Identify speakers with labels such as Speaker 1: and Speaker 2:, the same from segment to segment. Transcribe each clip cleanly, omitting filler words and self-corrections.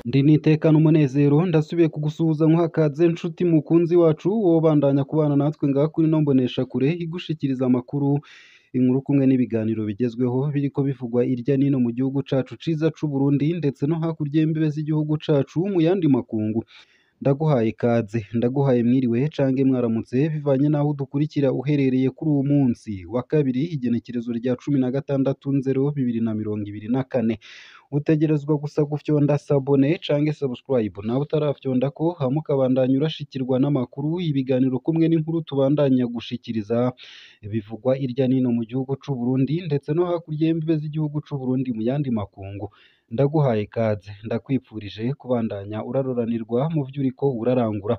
Speaker 1: Ndi n'iteka n'umunezero ndasubiye kugusuhuza nkuhakaze nshuti mukunzi wacu wobandanya kubana natwe ngaha kuri ino mboneshakure igushikiriza amakuru, inkuru kumwe n'ibiganiro bigezweho biriko bivugwa irya nino mu gihugu cacu ciza c'Uburundi ndetse no hakurya y'imbibe z'igihugu cacu mu yandi makungu. Ndaguhaye ikaze, ndaguhaye mwiriwe cange mwaramutse bivanye n'aho udukurikira uherereye kuri uwu munsi wa kabiri igenekerezo rya 16/0/2024. Utegerezwa gusa gufyonda sabone cange subscribe nawe utarafyondako hama ukabandanya urashikirwa n'amakuru, ibiganiro kumwe n'inkuru tubandanya gushikiriza bivugwa irya nino mu gihugu c'Uburundi ndetse no hakurya y'imbibe z'igihugu c'Uburundi mu yandi makungu. Ndaguhaye ikaze, ndakwipfurije kubandanya uraroranirwa mu vyo uriko urarangura.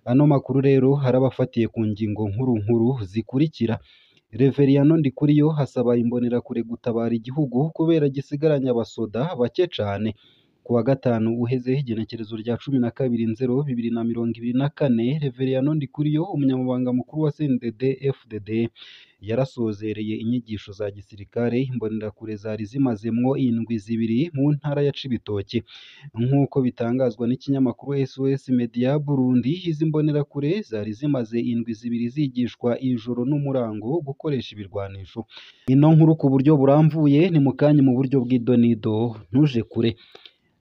Speaker 1: Ano makuru rero harabafatiye ku ngingo nkuru nkuru zikurikira: Reveriyano Ndikuriyo hasaba imbonerakure gutabara igihugu kubera gisigaranye abasoda bake cane. Ku wa gatanu uheze igenekerezo rya 12/0/2024, Reveriyano Ndikuriyo umunyamabanga mukuru wa CNDD FDD yarasozereye inyigisho za gisirikare imbonerakure zari zimazemwo indwi zibiri mu ntara ya Cibitoke. Nk'uko bitangazwa n'ikinyamakuru SOS Media Burundi, izi mbonerakure zari zimaze indwi zibiri zigishwa ijoro n'umurango gukoresha ibirwanisho. Ino nkuru ku buryo burambuye ni mu kanya mu buryo bw'idonido, ntuje kure.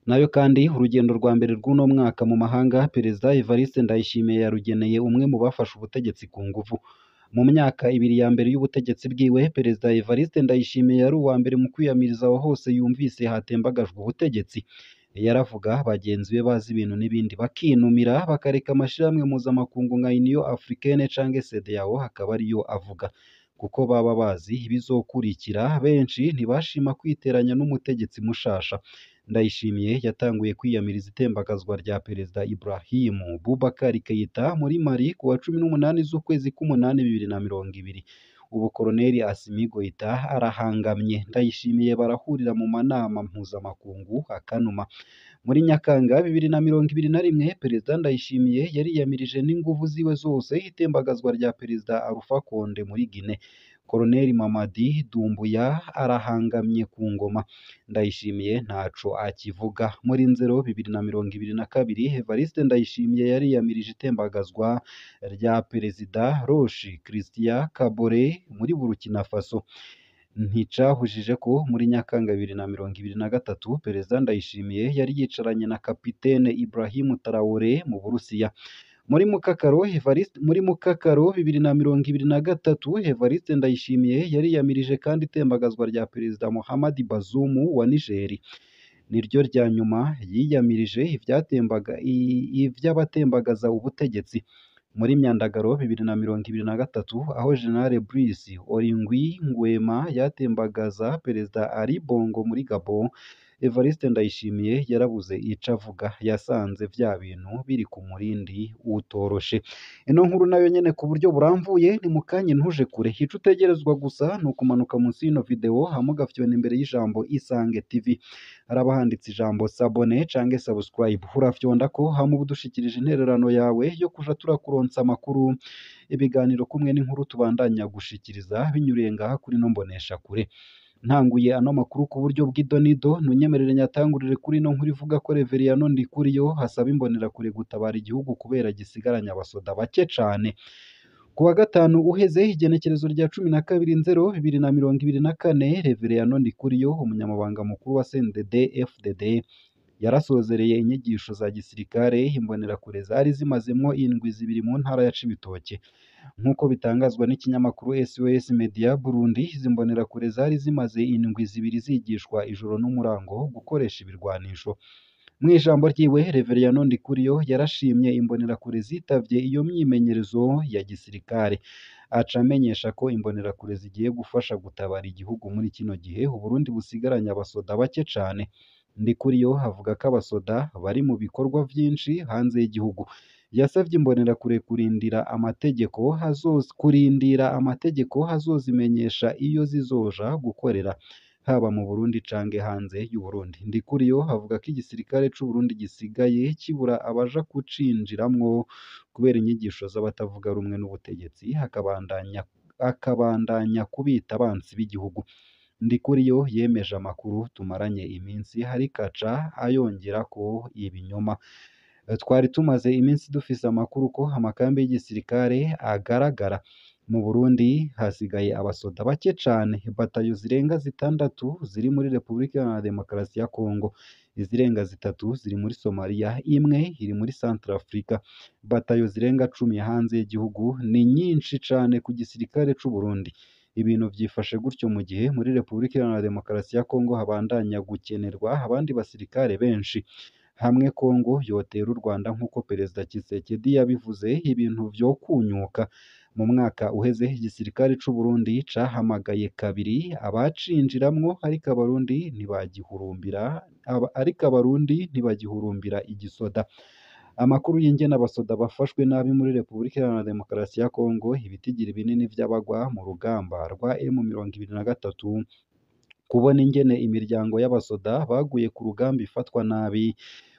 Speaker 1: Nayo kandi urugendo rwa mbere rw'uno mwaka mu mahanga Perezida Evariste Ndayishimiye yarugeneye umwe mu bafashe ubutegetsi ku nguvu. Mu myaka ibiri ya mbere y'ubutegetsi bwiwe, Perezida Evariste Ndayishimiye yari uwa mbere mu kwiyamiriza aho hose yumvise hatembagajwe ubutegetsi. Yaravuga bagenzi be bazi ibintu n'ibindi bakinumira bakareka amashirahamwe mpuzamakungu nka Union Africaine canke CEDEAO akaba ariyo avuga, kuko baba bazi ibizokurikira. Benshi ntibashima kwiteranya n'umutegetsi mushasha. Ndayishimiye yatanguye kwiyamiriza itembagazwa rya Perezida Ibrahim Boubacar Keïta muri Mali ku wa 18 z'ukwezi k'umunani 2020. Ubu Koloneli Assimi Goïta arahangamye. Ndayishimiye barahurira mu manama mpuzamakungu akanuma. Muri Nyakanga 2021, Perezida Ndayishimiye yariyamirije n'inguvu ziwe zose itembagazwa rya Perezida Alpha Condé muri Guinée. Koloneli Mamadi Doumbouya arahangamye ku ngoma. Ndayishimiye ntaco akivuga. Muri Nzero 2022, Evariste Ndayishimiye yariyamirije itembagazwa rya Perezida Roch Christian Kabore muri Burkina Faso. Nticahujije ko muri Nyakanga 2023, Perezida Ndayishimiye yari yicaranye na Kapitene Ibrahim Traoré mu Burusiya. Muri Mukakaro Evariste, muri Mukakaro 2023, Evariste Ndayishimiye yariyamirije kandi itembagazwa rya Perezida Mohamed Bazoum wa Niger. Niryo rya nyuma yiyamirije ivy'abatembagaza ubutegetsi. Muri Myandagaro 2023, aho General Brice Oligui Nguema yatembagaza Perezida Ali Bongo muri Gabon, Evariste Ndayishimiye yarabuze ico avuga, yasanze vya bintu biri ku murindi utoroshe. Ino nkuru nayo nyene ku buryo burambuye ni mu kanya, ntuje kure. Ico utegerezwa gusa ni ukumanuka munsi y'ino video hama ugafyona imbere y'ijambo Isange TV. Haraba handitse ijambo sabone cange subscribe, urafyondako hama uba udushikirije intererano yawe yo kuja turakuronsa amakuru, ibiganiro kumwe n'inkuru tubandanya gushikiriza binyuriye ngaha kuri ino mboneshakure. Ntanguye ano makuru ku buryo bw'idonido, ntunyemerere nyatangurire kuri ino nkuru ivuga ko Reveriyano Ndikuriyo hasaba imbonerakure gutabara igihugu kubera gisigaranye abasoda bake cane. Ku wa gatanu uheze igenekerezo rya 12/0/2024, Reveriyano Ndikuriyo umunyamabanga mukuru wa CNDD FDD yarasozereye inyigisho za gisirikare imbonerakure zari zimazemwo indwi zibiri mu ntara ya Cibitoke. Nk'uko bitangazwa n'ikinyamakuru SOS Media Burundi, izi mbonerakure zari zimaze indwi zibiri zigishwa ijoro n'umurango gukoresha ibirwanisho. Mu ijambo ryiwe, Reveriyano Ndikuriyo yarashimye imbonerakure zitavye iyo myimenyerezo ya gisirikare, aca amenyesha ko imbonerakure zigiye gufasha gutabara igihugu muri kino gihe Uburundi busigaranye abasoda bake cane. Ndikuriyo avuga ko abasoda bari mu bikorwa vyinshi hanze y'igihugu. Yasavye imbonerakure kurindira amategeko azozimenyesha iyo zizoja gukorera, haba mu Burundi canke hanze y'Uburundi. Ndikuriyo avuga ko igisirikare c'Uburundi gisigaye kibura abaja kucinjiramwo kubera inyigisho z'abatavuga rumwe n'ubutegetsi, akabandanya kubita abansi b'igihugu. Ndikuriyo yemeje amakuru tumaranye iminsi ariko aca ayongerako ibinyoma. Twari tumaze iminsi dufise amakuru ko amakambi y'igisirikare agaragara mu Burundi hasigaye abasoda bake cane, batayo zirenga 6 ziri muri Repubulika Iharanira Demokarasi ya Kongo, izirenga 3 ziri muri Somalia, imwe iri muri Centrafrica. Batayo zirenga 10 hanze y'igihugu ni nyinshi cane ku gisirikare c'u Burundi. Ibintu vyifashe gutyo mu gihe muri Repubulika Iharanira Demokarasi ya Kongo habandanya gukenerwa abandi basirikare benshi. Hamwe Kongo yotera u Rwanda nk'uko Perezida Tshisekedi yabivuze, ibintu vyokunyuka. Mu mwaka uheze igisirikare c'u Burundi cahamagaye kabiri abacinjiramwo, ariko abarundi ntibagihurumbira ariko abarundi ntibagihurumbira igisoda. Amakuru y'ingene abasoda bafashwe nabi muri Repubulika Iharanira Demokarasi ya Kongo, ibitigiri binini vy'abagwa mu rugamba rwa M23, kubona ingene imiryango y'abasoda baguye ku rugamba ifatwa nabi,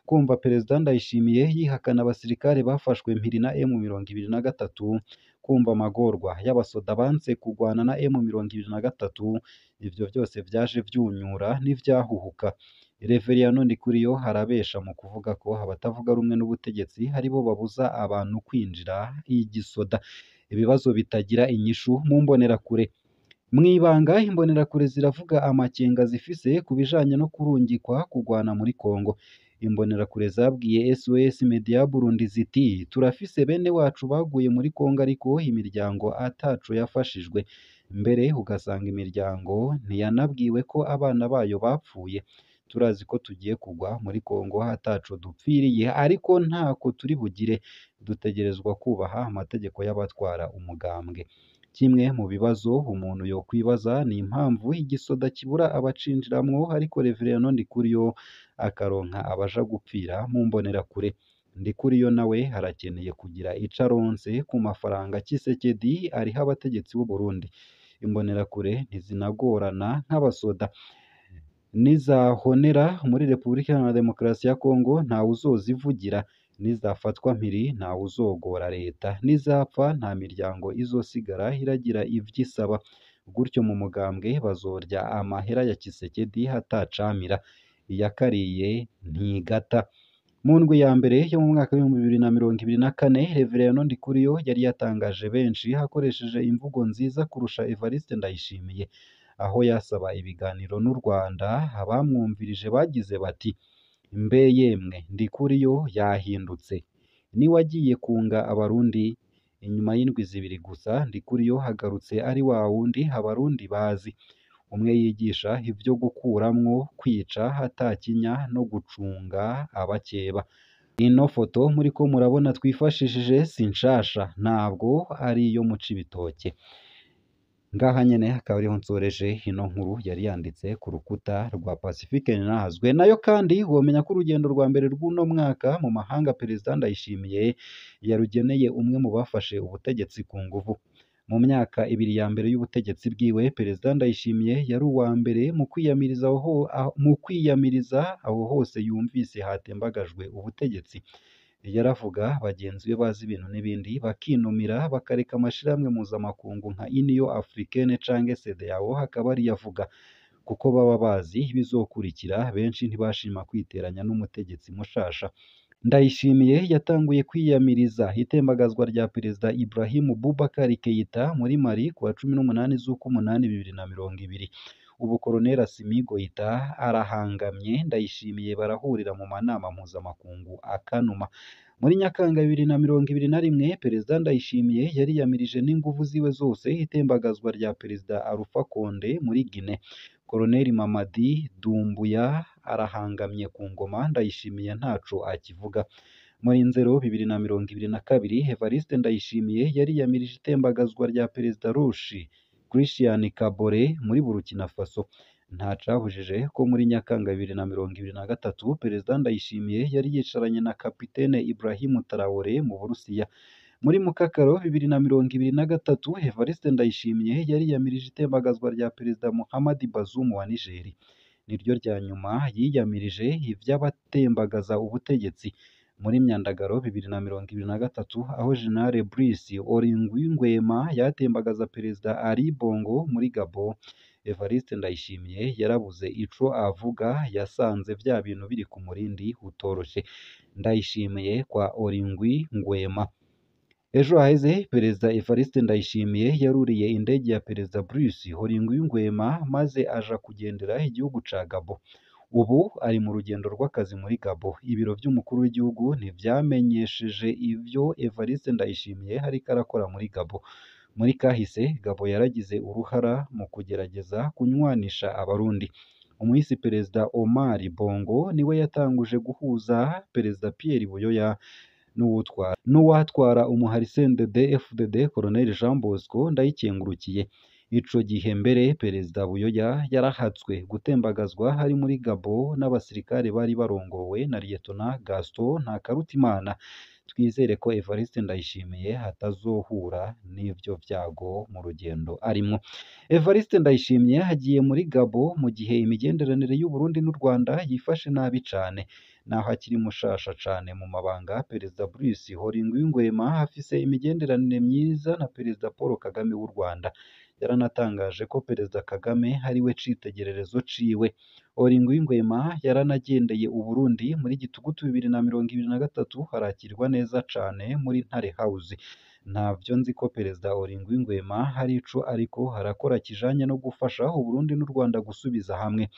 Speaker 1: kumva Perezida Ndayishimiye yihakana abasirikare bafashwe mpiri na M23, kumva amagorwa y'abasoda banse kugwana na M23, ivyo vyose vyaje vyunyura n'ivyahuhuka. Reveriyano Ndikuriyo arabesha mu kuvuga ko abatavuga rumwe n'ubutegetsi aribo babuza abantu kwinjira igisoda. Ibibazo bitagira inyishu mu mbonerakure. Mw'ibanga imbonerakure ziravuga amakenga zifise ku bijanye no kurungikwa kugwana muri Kongo. Imbonerakure zabwiye SOS Media Burundi ziti turafise bene wacu baguye muri Kongo ariko imiryango ataco yafashijwe, mbere ugasanga imiryango ntiyanabwiwe ko abana bayo bapfuye. Turazi ko tugiye kugwa muri Kongo ataco dupfiriye, ariko ntako turi bugire, dutegerezwa kubaha amategeko y'abatwara umugambwe. Kimwe mu bibazo umuntu yokwibaza ni impamvu igisoda kibura abacinjiramwo, ariko Reveriyano Ndikuriyo akaronka abaja gupfira mu mbonerakure. Ndikuriyo nawe arakeneye kugira ico aronse ku mafaranga Tshisekedi ariha abategetsi b'u Burundi. Imbonerakure ntizinagorana nk'abasoda, nizahonera muri Repubulika Iharanira Demokarasi ya Kongo ntawuzozivugira, nizafatwa mpiri ntawuzogora leta, nizapfa nta miryango izosigara iragira ivyisaba. Gutyo mu mugambwe bazorya amahera ya Tshisekedi atacamira, iyakariye ntigata. Mu ndwi ya mbere yo mu mwaka w'2024, Reveriyano Ndikuriyo yari yatangaje benshi akoresheje imvugo nziza kurusha Evariste Ndayishimiye, aho yasaba ibiganiro n'u Rwanda. Abamwumvirije bagize bati mbe yemwe Ndikuriyo yahindutse, niwe agiye kunga abarundi. Inyuma y'indwi 2 gusa Ndikuriyo agarutse ari wa wundi abarundi bazi, umwe yigisha ivyo gukuramwo, kwica atakinya no gucunga abakeba. Ino foto muriko murabona twifashishije si nshasha, ntabwo ari iyo mu Cibitoke. Ngaha nyene akaba ariho nsoreje ino nkuru yari yanditse ku rukuta rwa Pacifique Ninahazwe. Nayo kandi womenya ko urugendo rwa mbere rw'uno mwaka mu mahanga Perezida Ndayishimiye yarugeneye umwe mu bafashe ubutegetsi ku nguvu. Mu myaka 2 ya mbere y'ubutegetsi bwiwe, Perezida Ndayishimiye yari uwa mbere mu kwiyamiriza aho hose yumvise hatembagajwe ubutegetsi. Yaravuga bagenzi be bazi ibintu n'ibindi bakinumira bakareka amashirahamwe mpuzamakungu nka Union Africaine canke CEDEAO akaba ariyo avuga, kuko baba bazi ibizokurikira. Benshi ntibashima kwiteranya n'umutegetsi mushasha. Ndayishimiye yatanguye kwiyamiriza itembagazwa rya Perezida Ibrahim Boubacar Keïta muri Mali kuwa 18 z'ukumunani 2020. Ubu Colonel Assimi Goïta arahangamye, Ndayishimiye barahurira mu manama mpuzamakungu akanuma. Muri Nyakanga 2021, Perezida Ndayishimiye yariyamirije n'inguvu ziwe zose itembagazwa rya Perezida Alpha Condé muri Guinée. Colonel Mamadi Doumbouya arahangamye ku ngoma, Ndayishimiye ntaco akivuga. Muri Nzero 2022, Evariste Ndayishimiye yariyamirije itembagazwa rya Perezida Roch Christian Kabore muri Burkina Faso. Ntacabujije ko muri Nyakanga 2023 Perezida Ndayishimiye yari yicaranye na Kapitene Ibrahim Traoré mu Burusiya. Muri Mukakaro 2023, Evariste Ndayishimiye yariyamirije itembagazwa rya Perezida Muhammad Bazoum wa Niger. Niryo rya nyuma yiyamirije ivy'abatembagaza ubutegetsi. Muri Myandagaro 2023 aho General Brice Oligui Nguema yatembagaza Perezida Ali Bongo muri Gabon, Evariste Ndayishimiye yarabuze ico avuga, yasanze vya bintu biri ku murindi utoroshe. Ndayishimiye kwa Oligui Nguema. Ejo haheze Perezida Evariste Ndayishimiye yaruriye indege ya Perezida Brice Oligui Nguema maze aja kugendera igihugu ca Gabon. Ubu ari mu rugendo rw'akazi muri Gabon. Ibiro vy'umukuru w'igihugu ntivyamenyesheje ivyo Evariste Ndayishimiye ariko arakora muri Gabon. Muri kahise Gabon yaragize uruhara mu kugerageza kunywanisha Abarundi. Umuhisi Perezida Omar Bongo niwe yatanguje guhuza Perezida Pierre Buyoya n'uwatwara umuhari CNDD-FDD Colonel Jean Bosco Ndayikengurukiye. Ico gihe mbere Perezida Buyoya yarahatswe gutembagazwa ari muri Gabon n'abasirikare bari barongowe na Lieutenant Gaston Ntakarutimana. Twizere ko Evariste Ndayishimiye atazohura n'ivyo vyago mu rugendo arimwo. Evariste Ndayishimiye agiye muri Gabon mu gihe imigenderanire y'u Burundi n'u Rwanda yifashe nabi cane. Naho akiri mushasha cane mu mabanga, Perezida Brice Oligui Nguema afise imigenderanire myiza na Perezida Paul Kagame w'u Rwanda. Yaranatangaje ko Perezida Kagame ariwe citegererezo ciwe. Oligui Nguema yaranagendeye u Burundi muri Gitugutu 2023 arakirwa neza cane muri Ntare House. Ntavyo nzi ko Perezida Oligui Nguema hari ico ariko arakora kijanye no gufasha u Burundi n'u Rwanda gusubiza hamwe.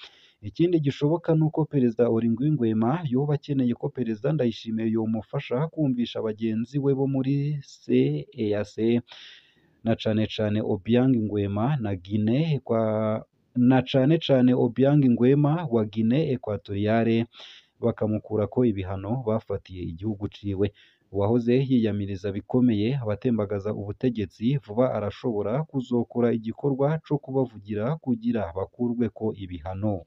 Speaker 1: Ikindi gishoboka nuko Perezida Oligui Nguema yoba akeneye ko Perezida Ndayishimiye yomufasha kumvisha bagenzi we bo muri CEEAC na cane cane Obiang Nguema na Guinea na cane cane Obiang Nguema wa Guinea Equatoriale bakamukurako ibihano bafatiye igihugu ciwe. Uwahoze yiyamiriza bikomeye abatembagaza ubutegetsi vuba arashobora kuzokora igikorwa co kubavugira kugira bakurweko ibihano.